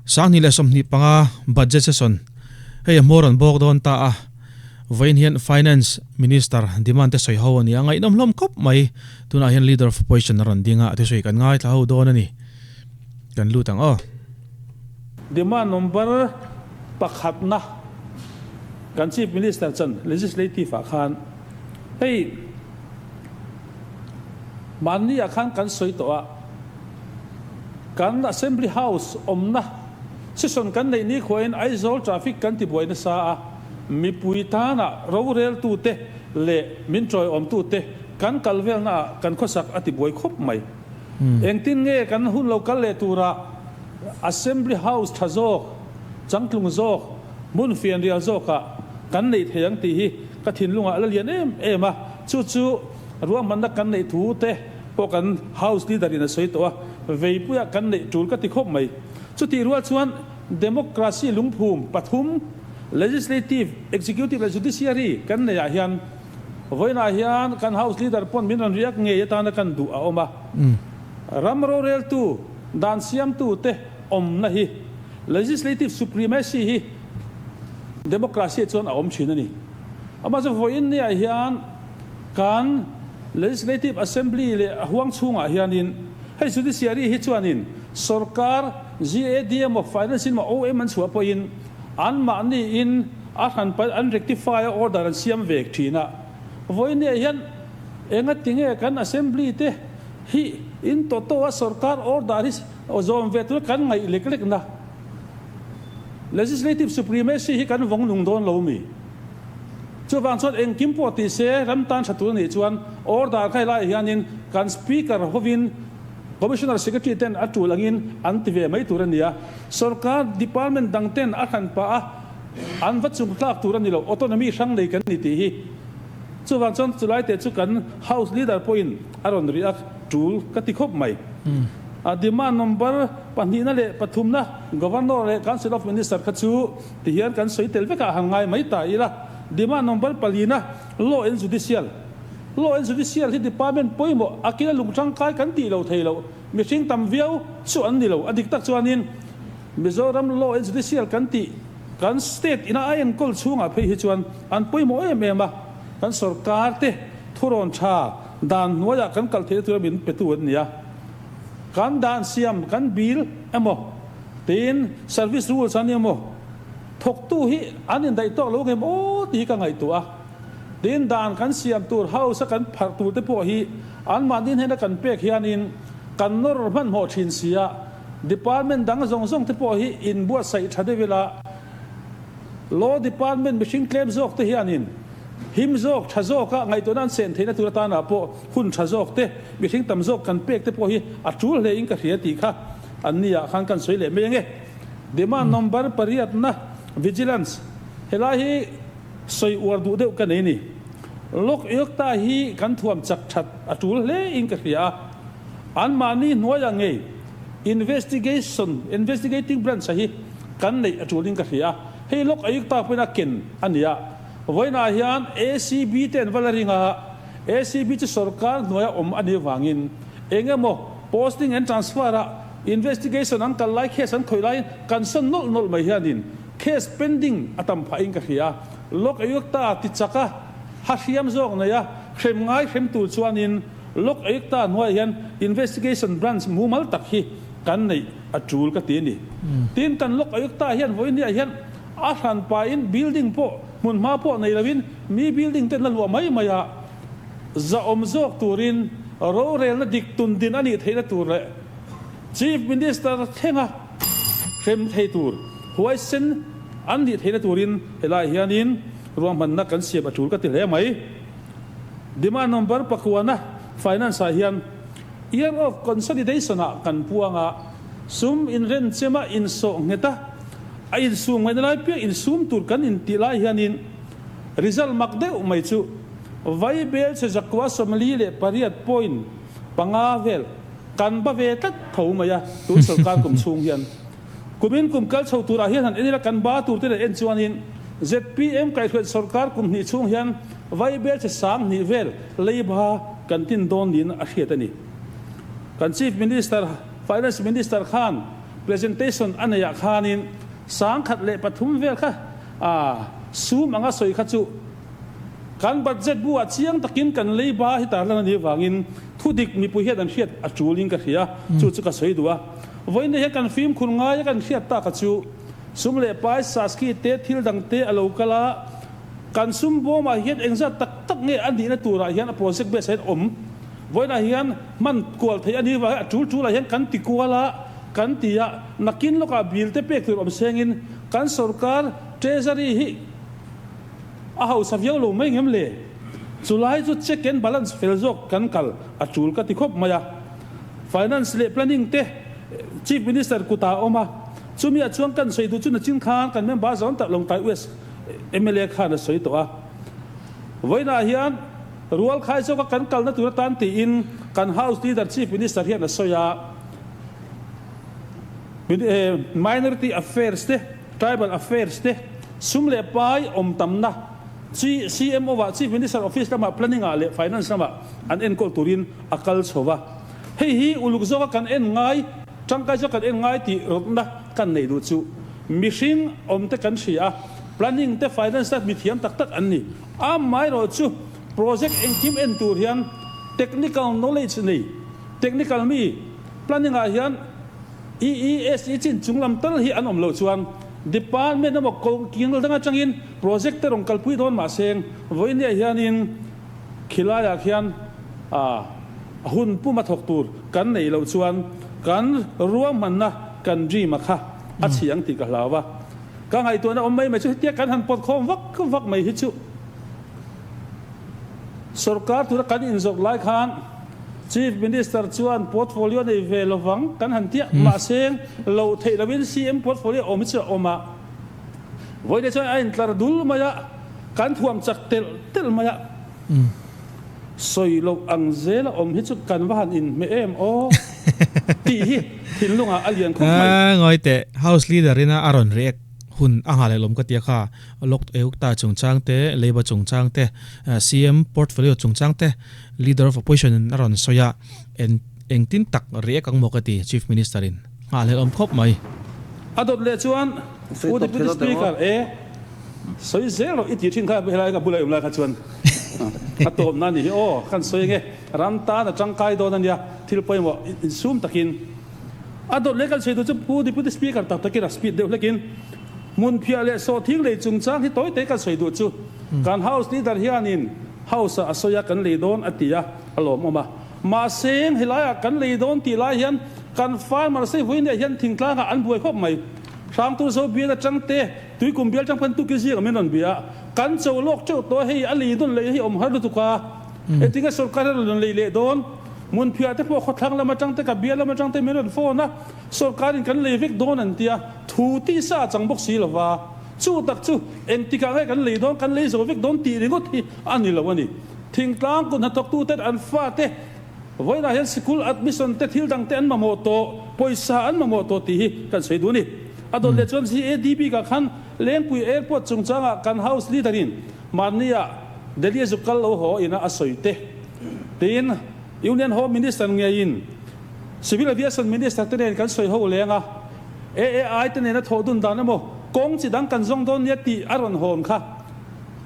2025 Budget Session hei a hmawr an bawk dawn ta a, vawiin hian Finance Minister demand te sawi ho a ni a, ngaihnawm hlawm khawp mai. Tunah hian Leader of Opposition a rawn ding a, a thusawi kan ngaithla ho dawn a ni. Kan lut ang aw. Demand number pakhatna kan Chief Minister chuan Legislative ah khan hei mahni ah khan kan sawi tawh a, kan Assembly House awmna session kan neih ni khuain Aizawl traffic kan tibuai nasa a, mipui tana roreltute leh min tawiawmtute kan kal velna ah kan khawsak a tibuai khawp mai. Engtin nge kan hun lo kal leh tura Assembly House tha zawk, changtlung zawk, hmun fianrial zawkah kan neih thei ang tih hi ka thinlungah a la lian em em a, chu chu ruahmanna kan neih thu te pawh kan House Leader in a sawi tawh a, veipuiah kan neih tul ka ti khawp mai. Chutih rual chuan Democracy lungphum pathum, Legislative, Executive leh Judiciary kan neihah hian Vawiinah hian kan House Leader pawn min rawn riak ngei atana kan duh a awm a. Ram roreltu, dan siamtute awmna hi Legislative Supremacy hi Democracy ah chuan a awm thin a ni. Amah chu vawiin niah hian kan Legislative Assembly leh a huang chhungah hianin hei Judiciary hi chuanin sorkar GAD emaw Finance in emaw OM an chhuah pawhin anmahniin A hran paih an rectify a order an siam vek thin a, vawinia hian enga tinge kan assembly te hi in toto a sorkar order hi zawm ve tura kan ngaih lek lek na legislative supremacy hi kan vawng nung dawn lo mi? Chuvang chuan engkim pawh ti se ram tan tha tur anih chuan order kha helaiah hianin kan speaker hovin Commissioner Secretary ten a tul angin an ti ve mai tur a ni a, sorkar department dang ten a hran pah a An va chung tlak tur a ni lo, autonomy hrang nei kan ni tih hi. Chuvang chuan chulai te chu kan House Leader pawhin a rawn riak tul ka ti khawp mai. A demand number pahnihna leh pathumna Governor leh Council of Minister kha chu ti hian kan sawi tel vekah han ngai mai ta ila. Demand number palina Law and Judicial. Law and Judicial hi department pawimawh a kila lung tangkai kan tih lo thei lo, mihring tam viau chu an ni lo. A dik tak chuanin. Mizoram Law and Judicial kan tih kan state ina a enkawl chhungah phei hi chuan an pawimawh em em a, kan sorkar te thurawn tha dan hnuaiah kan kal theihna tura min petu an ni a. Kan dan siam kan bill emaw tiin service rules an emaw thawktu hi an indaih tawk lo ngem aw tih hi ka ngaihtuah a. Tin dan kan siam tur house a kan pharh tur te pawh hi anmahni hnena kan pek hianin kan nawr hmanhmawh thin si a, Department dang zawng zawng te pawh hi inbuatsaih tha deuh ila, Law Department mihring tlem zawk te hianin him zawk, tha zawka ngaihtuahna an sen theihna tur atanah pawh hun tha zawk te, mihring tam zawk kan pek te pawh hi a tul hle in ka hria tih kha an ni ah khan kan sawi leh mai ange. Demand number pariatna, Vigilance, helai hi sawi uar duh deuh ka nei ni. Lok Yokta hi kan thuam chak that a tul hle in ka hria a. Anmahni hnuaiah ngei investigation, investigating branch a hi kan neih a tulin ka hria a, hei lawk a ikta pawhin a ken a ni a. Vawiinah hian ACB te an va la ring a, ACB chu sorkar hnuaia awm a nih vangin eng emaw posting and transfer ah investigation an kal lai case an khawih laiin kan sawn nawlh nawlh mai hianin case pending a tam phahin ka hria a. Lawk a ikta ti chak a, ha hriam zawk nei a, hrem ngai hrem tur chuanin Lok Ayukta hnuaiah hian Investigation Branch mumal tak hi kan neih a tul ka ti a ni. Tin, kan Lok Ayukta hian vawinia hian a hranpain building pawh hmunhma pawh nei loin mi building ten la luah mai mai a, zahawm zawk turin rorelna dik tun din a nih theihna tur leh Chief Minister thlenga hrem thei tur huaisen an nih theihna turin helaiah hianin ruahmanna kan siam a tul ka ti hle mai. Demand number pakuana finance ah hian Year of Consolidation ah kan puang a, sum inrenchema insawh nghet a, a insum ngaihna lai piah insum tur kan intih lai hianin result mak deuh mai chu Vaibel che zakua 48 point panga vel kan ba ve tlat tho mai a, tun sorkar kum chhung hian. Kumin kum kal chho turah hian han en ila kan ba tur te leh en chuanin zpm kaihhruaih sorkar kum hnih chhung hian Vaibel che sang hnih vel leiba kan tin dawn niin a hriat a ni. Kan Chief Minister, Finance Minister khan presentation a neih ah khanin 1003 vel kha sum anga sawi kha chu kan budget bu ah chiang takin kan leiba hi tarlan a nih avangin thudik mipui hian an hriat a tul in ka hria, chu chu ka sawi duh a. Vawiin hian kan fimkhur ngai a kan hriat tak a chu sum leh pai saski te thil dang te a lo kal a, kan sum bawmah hian engzat tak tak nge a nihna turah hian a project base ah hian awm vawiinah hian hman kual theih a nih vang hian a tul tulah hian kan ti kual a kan ti a, nakin lawkah bill te pek tur awm sengin kan sorkar treasury hi a hausa viau lo mai ngem le? Chulai chu check and balance fel zawk kan kal a tul ka ti khawp mai a. Finance leh Planning te Chief Minister kutah a awm a, chumi ah chuan kan sawi duh chu nachin khan kan member zawn tak Lawngtlai West mla khan a sawi tawh a. Vawiinah hian rual khai zawka kan kalna tur atan tiin kan House Leader Chief Minister hian a sawi a, Minority Affairs te, Tribal Affairs te, sum leh pai awm tamna chi CMO ah Chief Minister Office lamah Planning ah leh Finance lamah an enkawl turin a kal chho va. Hei hi uluk zawka kan en ngai, tangkai zawk kan en ngai tih rawtna kan neih duh chu mihring awmte kan hria a, planning te finance te mithiam tak tak an ni. Amaherawh chu project engkim en tur hian technical knowledge nei, technical mi, planning ah hian EESE chin chung lam tal hi an awm loh chuan department emaw ko king dang atangin project te rawn kalpui dawn mahse vawinia hianin Khilaiah khian a hun puma thawk tur kan neih loh chuan kan ruahmanna kan dream a kha a chhi ang tih ka hlau a. Ka ngaihtuahna awm mai mai chu hetia kan han pawt khawm vak vak mai hi chu sorkar tura kan inzawrh lai khan Chief Minister chuan portfolio nei ve lovang kan han tia mahse loh theih lovin CM portfolio awm hi chu a awm a. Vawiin chuan a intlar dul mai a, kan thuam chak telh telh mai a. Sawi loh ang zel a awm hi chu kan va han inhmeh em aw tih hi thinlungah a lian khawp mai. Ngawi teh, House Leader ina a rawn react hun a nghah leh lawm ka tia kha, Lok Ayukta chungchang te, Leiba chungchang te, CM portfolio chungchang te Leader of Opposition in a rawn sawi a, engtin tak react ang maw ka ti Chief Minister in. Nghahhlelh awm khawp mai. A dawt leh chuan Pu Deputy Speaker e sawi zel rawh i tih thin kha helai ka bula i awm lai kha chuan a tawpna a nih hi aw kan sawi ange ram tan a tangkai dawn a nia thil pawimawh insum takin a dawt leh kan sawi tur chu Pu Deputy Speaker tak takin a speed deuh hlekin hmunphiah leh sawhthing lei chungchang hi tawi te kan sawi duh chu kan House Leader hianin House ah a sawi a kan lei dawn a ti a a lawmawm a. Mahse, helaiah kan lei dawn tih lai hian kan farmer sei vawiin ah hian thingtlangah an buai khawp mai. Hrangtur zo bial atang te, tuikum bial atang pawhin tuki zingah min rawn bia a, kan cho lawk teuh tawh a, hei a lei dawn lei hi awm har lutuk a, engtinge sorkar hian rawn lei leh dawn? Hmunphiah te pawh khawthlang lam atang te, ka bial lam atang te min rawn phone a, sorkarin kan lei vek dawn an ti a, thu tisa a chang bawk si lova, chu tak chu engtikah nge kan lei dawn, kan lei zo vek dawn tih ringawt hi a ni lo a ni. Thingtlang kut hnathawktuten an fate vawiinah hian sikul admission te thil dangte an mamawh tawh, pawisa an mamawh tawh tih hi kan sawi duh a ni. A dawt leh chuan CADB kah khan Lengpui Airport chungchangah kan House Leader in mahnia Delhi a zuk kal lo haw ina a sawi te tiin Union Home Minister ngeiin Civil Aviation Minister te nen kan sawi ho leng a, AAI te nena thawh dun dan emaw kawng chi dang kan zawng dawn nia tih a rawn hawn kha.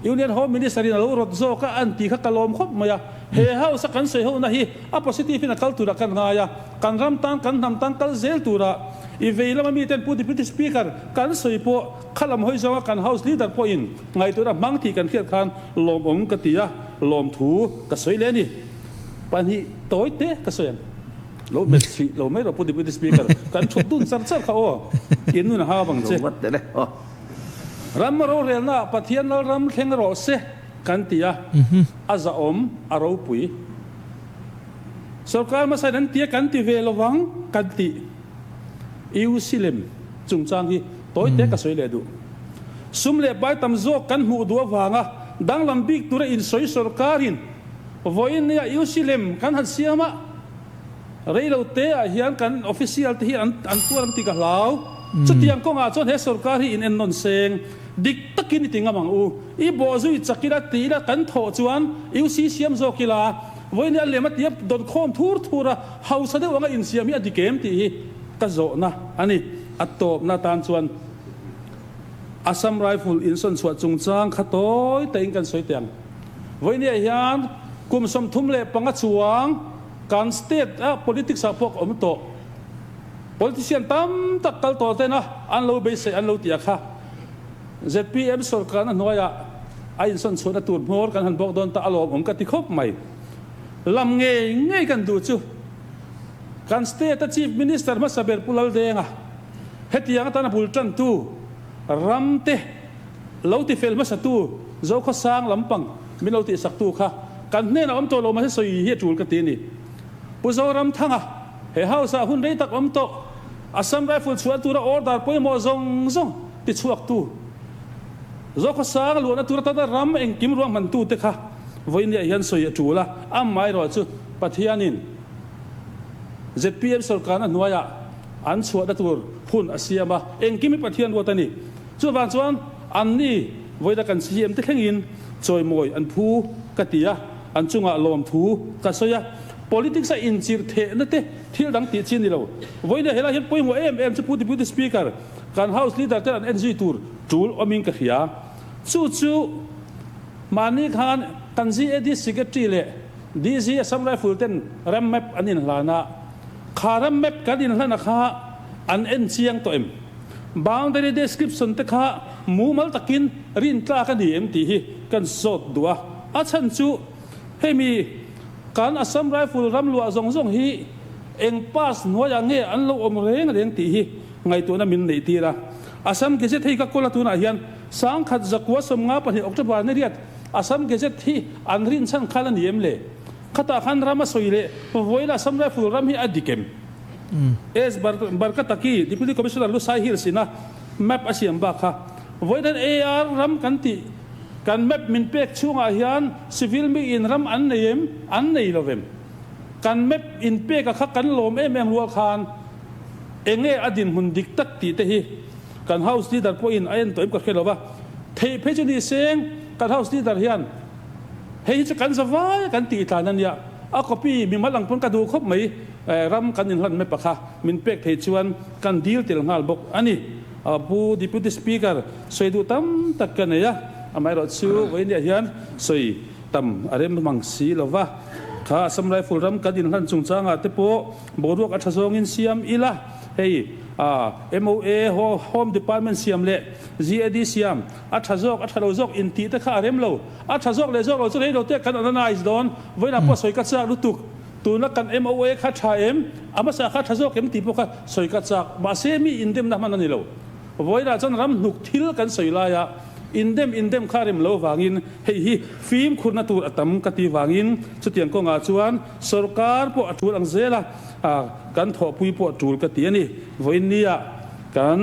Union Home Minister in a lo rawt zawk a, an tih kha ka lawm khawp mai a. He House a kan sawi ho na hi a positive in a kal turah kan ngai a, kan ram tan, kan hnam tan kal zel turah i vei lama mi ten Pu Deputy Speaker kan sawi pawh kha lam hawi zawnga kan House Leader pawhin ngaihtuahna hmang tih kan hriat khan lawmawm ka ti a, lawmthu ka sawi leh a ni. Pahnih tawi te ka sawi ang. Lo hmet hrih lo mai rawh Pu Deputy Speaker, kan thut dun char char kha aw, in nun a hau ang che. Ram rorelnaah Pathian Lalram thleng rawh se kan ti a, a zahawm, a ropui. Sorkar hmasa in an ti a, kan ti ve lovang kan ti. Eu Silem chungchang hi tawi te ka sawi leh duh. Sum leh pai tam zawk kan hmuh duh avanga danglam bik tura insawi sorkarin vawiin nia Eu Silem kan han siam a, Reilo te ah hian kan official te hi an an tuar ang tih ka hlau. Chutiang kawngah chuan he sorkar hi in en nawn seng. Dik takin i ti ngam ang u. I bawh zui chak ila ti ila kan thawh chuan UC siam zawk ila vawiin a lem a tia dawn khawm thur thur a hausa deuh anga insiam hi a dik em tih hi. ka zawhna a ni. A tawpna atan chuan Assam Rifle insawn chhuah chungchang kha tawi tahin kan sawi teh ang. Vawinia hian kum 35 chuang kan state a politics ah pawh ka awm tawh. Politician tam tak kal tawh tena an lo beisei an lo ti a kha. Zpm sorkarna hnuaiah a insawn chhuahna tur hmawr kan han bawk dawn ta alawm awm ka ti khawp mai. Lam ngei ngei kan duh chu kan state a Chief Minister hmasa ber Pu Laldenga hetiang atana bul tantu ram te lo ti fel hmasatu Zokhawsang lampang min lo tihsaktu kha kan hnenah awm tawh lo mahse sawi hi a tul ka ti a ni. Pu Zoramthanga he house ah hun rei tak awm tawh Assam Rifle chhuah tura order pawimawh zawng zawng ti chhuaktu Zokhawsang luahna tur atana ram engkim ruahmantute kha vawiin ah hian sawi a tul a, amaherawh chu Pathianin zpm sorkarna hnuaiah an chhuahna tur hun a siam a, engkim hi Pathian ruat a ni. Chuvang chuan anni vawiina kan CM te thlengin chawimawi an phu ka ti a, an chungah lawmthu ka sawi a. Politics a inchirh thehna te thil dang tih chi a ni lo. Vawiina helai hian pawimawh em em chu Pu Deputy Speaker, kan House Leader ten an en zui tur tul awmin ka hria. Chu chu mahni khan kan GAD Secretary leh DG Assam Rifle ten ram map an inhlan a, kha ram map kan inhlana kha an en chiang tawh em? Boundary description te kha mumal takin rintlak a ni em tih hi kan zawt duh a. A chhan chu hemi kan Assam Rifle ram luah zawng zawng hi eng pass hnuaiah nge an lo awm reng reng tih hi ngaihtuahna min neih tir a. Assam Gazette hei ka kawl a tunah hian 1992 October ni riat Assam Gazette hi an rinchhan khan a ni em le? Khatah khan ram a sawi leh vawiin Assam Rifle ram hi a dik em? S. Barkataki, Deputy Commissioner Lusai Hills ina map a siam bak kha vawiin hian AR ram kan tih kan map min pek chhungah hian civil mi in ram an nei em? An nei lo vem? Kan map in pek a kha kan lawm em em rual khan enge a dinhmun dik tak tih te hi kan House Leader pawhin a en tawh em ka hre lo va, theih phei chu ni seng kan House Leader hian hei hi chu kan za vai a kan tih tlan a nia, a copy mimal ang pawn ka duh khawp mai, ram kan inhlan map a kha min pek thei chuan kan dil tel nghal bawk a ni. Pu Deputy Speaker sawi duh tam tak ka nei a, amaherawh chu vawiin hian sawi tam a rem mang si lo va, kha Assam Rifle ram kan inhlan chungchangah te pawh boruak a tha zawngin siam ila, hei MOA Home Department siam leh GAD siam a tha zawk a tha lo zawk intih te kha a rem lo, a tha zawk leh zawk lo chu rei lo te kan analyse dawn, vawiinah pawh sawi ka chak lutuk, tuna kan MOA kha tha em, a hmasa kha tha zawk em tih pawh kha sawi ka chak, mahse mi indemna hman a ni lo. Vawiinah chuan ram hnuk thil kan sawi laia indem indem kha rem lo vangin hei hi fimkhurna tur a tam ka ti vangin chutiang kawngah chuan sorkar pawh a tul ang zel a, kan thawhpui pawh a tul ka ti a ni. Vawiin nia kan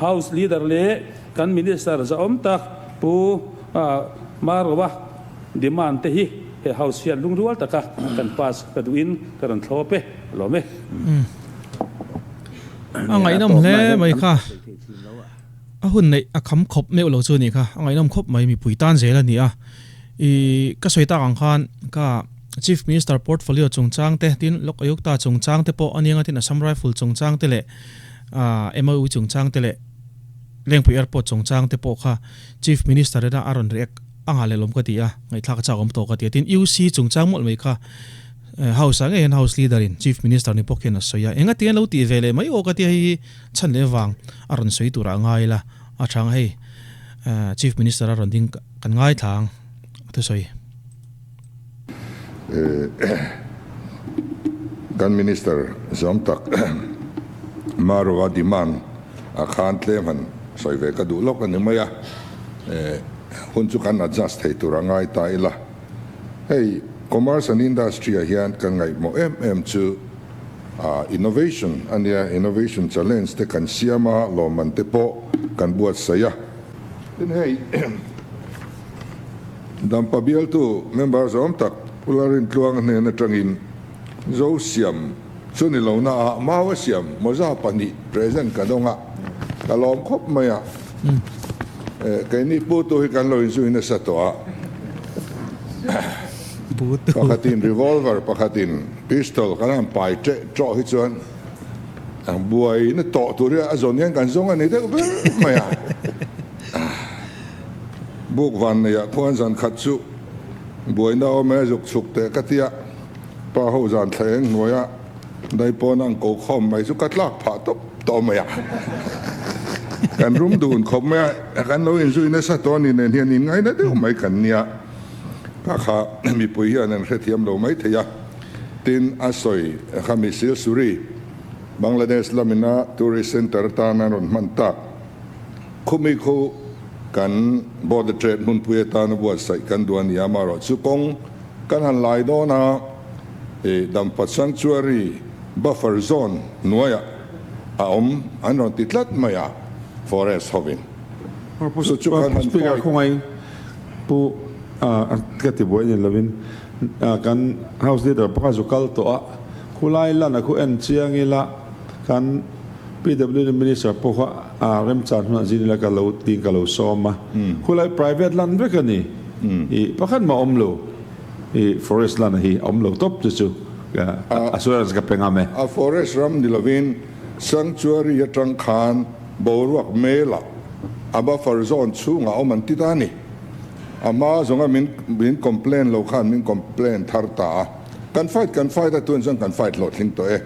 House Leader leh kan Minister zahawm tak Pu Maroa demand te hi he House hian lungrual taka kan pass ka duhin ka rawn thlawp e, lawm e. A ngaihnawm hle mai kha. A hun neih a kham khawp meuh lo chu a nih kha. A ngaihnawm khawp mai mipui tan zel a ni a. I ka sawi tak ang khan ka Chief Minister portfolio chungchang te tin Lok Ayukta chungchang te pawh a nia tin Assam Rifle chungchang te leh MOU chungchang te leh Lengpui Airport chungchang te pawh kha Chief Minister ina a rawn react a nghah leh lawm ka ti a, ngaihthlak a chak awm tawh ka ti a. Tin UC chungchang mawlh mai kha House ah ngei hian House Leader in Chief Minister ni pawh khian a sawi a, enga tinge lo tih ve leh mai aw ka tia hei hi chhan leh vang a rawn sawi turah a ngai ila a chhang hei Chief Minister a rawn ding kan ngaithla ang a thusawi. Kan Minister zawm tak Marova demand a khan tlem han sawi ve ka duh lawk a ni mai a, hun chu kan adjust thei tur a ngai ta ila. Hei Commerce and Industry ah hian kan ngaihmawh em em chu innovation a nia, innovation challenge te kan siam a, lawmman te pawh kan buatsaih a. Tin hei Dampa bialtu member zawm tak Pu Lalrintluanga hnen atangin Zo siam chu ni lo na ah mau a siam mawza pahnih present ka dawng a, ka lawm khawp mai a. Keini putu hi kan lo inzui nasa tawh a, pakhatin revolver pakhatin pistol kan han pai teh tawh hi chuan. Buaina tawh tur hi a zawn hian kan zawng a ni deuh ber mai a. Buk van neiah khuan zan khat chu buaina awm e zuk chhuk teh ka tia, pa ho zan thla eng hnuaia dai pawn ang ko khawm mai chu ka tlak phah tawp tawh mai a. Kan rum dun khawp mai a, kan lo inzui nasa tawh a ni nen hian inngaina deuh mai kan nia. Kha kha mipui hian an hrethiam lo mai thei a. Tin, a sawi kha mi Silsuri, Bangladesh lamina tourist centre atan an rawn hman tak. Khumi khu kan border trade hmunpui atana buatsaih kan duh a ni a, amaherawhchu kawng kan han lai dawn a, i Dampa Sanctuary buffer zone hnuaiah a awm an rawn ti tlat mai a, forest hovin. Chu chu kan han Speaker fight. khawngaih Pu ka ti buai ni lovin kan House Leader pakhat zu kal tawh a, khulai lan a khu en chiang ila kan PWD Minister pawh kha a remchan hunah zin ila ka lo tiin ka lo sawm a, khulai private lan vek a ni, i pakhat mah awm lo, i forest lan hi a awm lo tawp chu chu assurance ka pe ngam e. A forest ram ni lovin sanctuary atang khan boruak mela a buffer zone chhungah awm an ti ta a ni. A hma zawnga min min complain lo khan min complain thar ta a, kan fight kan fight a tun chuan kan fight hlawhtling tawh e.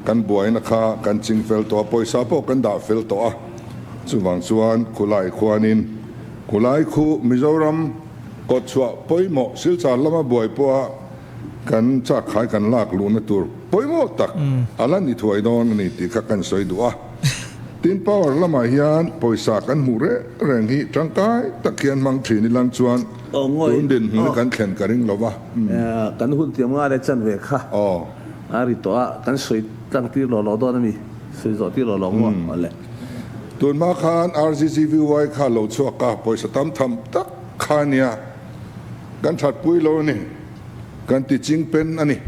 Kan buaina kha kan ching fel tawh a, pawisa pawh kan dah fel tawh a, chuvang chuan khulai khuanin khulai khu Mizoram kawtchhuah pawimawh Silchar lama buai pawha kan chakkhai kan lak luhna tur pawimawh tak a la ni thuai dawn a ni tih kha kan sawi duh a. Tin, power lamah hian pawisa kan hmuh reng reng hi tangkai tak hian hmang thin ilang chuan tun dinhmun hi kan thlen ka ring lo va. Kan hun tiam nga leh chan ve kha a ri tawh a, kan sawi tlang tir lawh lawh dawn a mi, sawi zawh tir lawh lawh ngawt awle. Tun hma khan RGGVY kha lo chhuak a, pawisa tam tham tak kha nia kan thatpui lo a ni, kan ti ching pen a ni.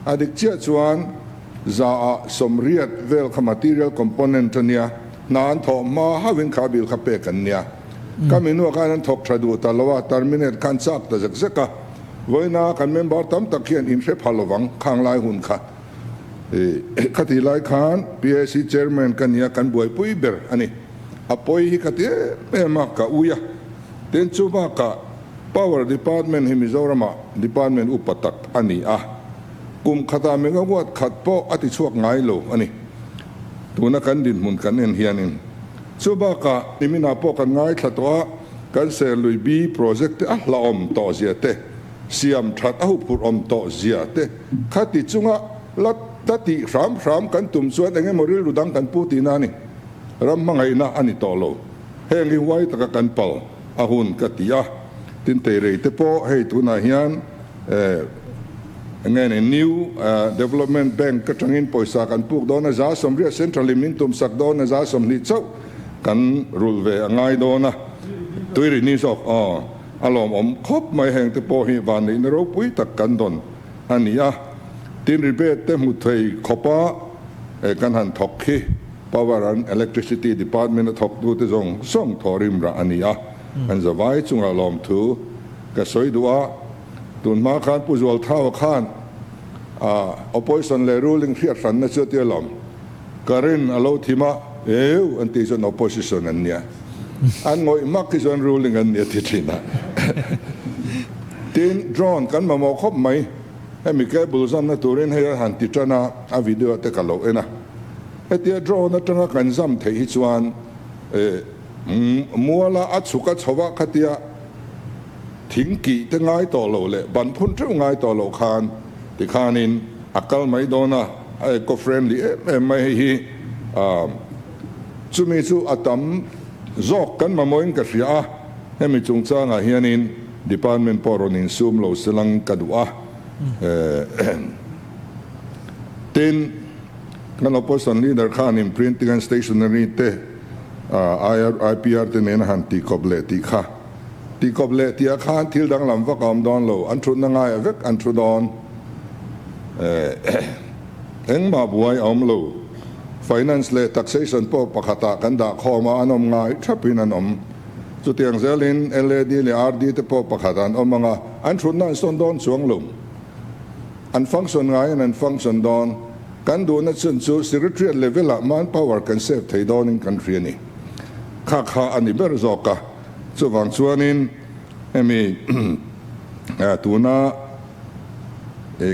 A dik chiah chuan zaah 80 vel kha material component a nia, hna an thawh hma hauhin kha bill kha pek an nia. Ka minu khan an thawk tha duh ta lo a, terminate khan chak ta zek zek a. Vawiina kan member tam tak hian in hre pha lovang khang lai hun kha. Khati lai khan PAC chairman ka nia kan buaipui ber a ni. A pawi hi ka ti em em a, ka ui a. Tin chu bakah Power Department hi Mizoramah department upa tak a ni a, kum khatah megawatt khat pawh a ti chhuak ngai lo a ni. Tuna kan dinhmun kan en hianin chu bakah niminah pawh kan ngaithla tawh a, kan Serlui B project te a hlauhawm tawh zia te, siam that a huphurh awm tawh zia te kha ti chunga la ta tih hram hram kan tum chuan eng emaw rilru dang kan pu tihna a ni. Ram hmangaihna a ni tawh lo. Heng hi huai taka kan pal a hun ka ti a, tin teirei te pawh hei tunah hian enge ni New Development Bank atangin pawisa kan puk dawn a, 80 Central in min tumsak dawn a, 20 chauh kan rulh ve a ngai dawn a, tuiri ni zawk aw a lawmawm khawp mai heng te pawh hi vanneihna ropui tak kan dawn a ni a, tin rebate te hmu thei khawpa kan han thawk hi. Power and Electricity Department a thawktute zawng zawng thawhrim rah a ni a, an zavai chungah lawmthu ka sawi duh a. Tun hma khan Pu Zualthaua khan a opposition leh ruling hriat hranna chu a ti alawm, ka rin a lo thim a, eu an tih chuan opposition an nia, an ngawih hmak hi chuan ruling an nia ti thin a. Tin, drone kan mamawh khawp mai, hemi cable zamna turin hei a han ti tan a, a video te ka lo en a. Hetia drone atanga kan zam theih hi chuan muala a chhuk a chho a khatia thing kih te ngai tawh loh leh ban phun theuh ngai tawh loh khan tikhanin a kal mai dawn a, a eco friendly em em mai hei hi chumi chu a tam zawk kan mamawhin ka hria a, hemi chungchangah hianin department pawh rawn insum lo selang ka duh a. Tin, kan opposition leader khanin printing and stationery te IPR te nena han tihkawp leh tih kha. Tihkawp leh tihah khan thil danglam vak a awm dawn lo, an thutna ngaiah vek an thu dawn. Engmah buai a awm lo. Finance leh taxation pawh pakhatah kan dah khawm a, an awm ngai thapin an awm. Chutiang zelin LAD leh RD te pawh pakhatah an awm ang a, an thutna an sawn dawn chuang lo. An function ngaiin an function dawn. Kan duhna chhan chu Secretariat level ah manpower kan save thei dawnin kan hria ni. Kha kha a ni ber zawk a. Chuvang chuanin hemi tuna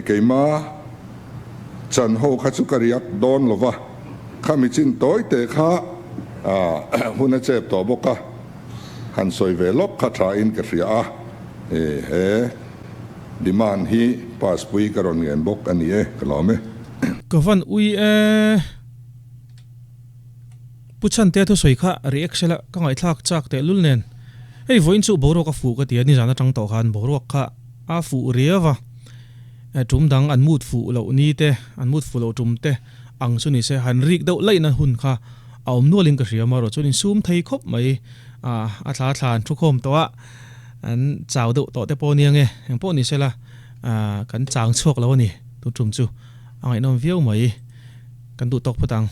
keima chan ho kha chu ka riak dawn lo va, khami chin tawi te kha hun a chep tawh bawk a, han sawi ve lawk kha tha in ka hria a, he demand hi pass pui ka rawn ngen bawk a ni e, ka lawm e. Ka van ui e. Pu Chhantea thusawi kha react sela ka ngaihthlak chak teh lul nen. Hei vawiin chu boruak a fuh ka ti a, nizan atang tawh khan boruak kha a fuh riau a. Tum dang an mut fuh loh ni te, an mut fuh loh tum te ang chu ni se han rik deuh laihna hun kha a awm nualin ka hria marawh chuan insum thei khawp mai. A thla thla an thu khawm tawh a, an chau deuh tawh te pawh nia nge, engpawh ni sela kan chang chhuak lo a ni tun tum chu a ngaihnawm viau mai. Kan duh tawk phawt ang.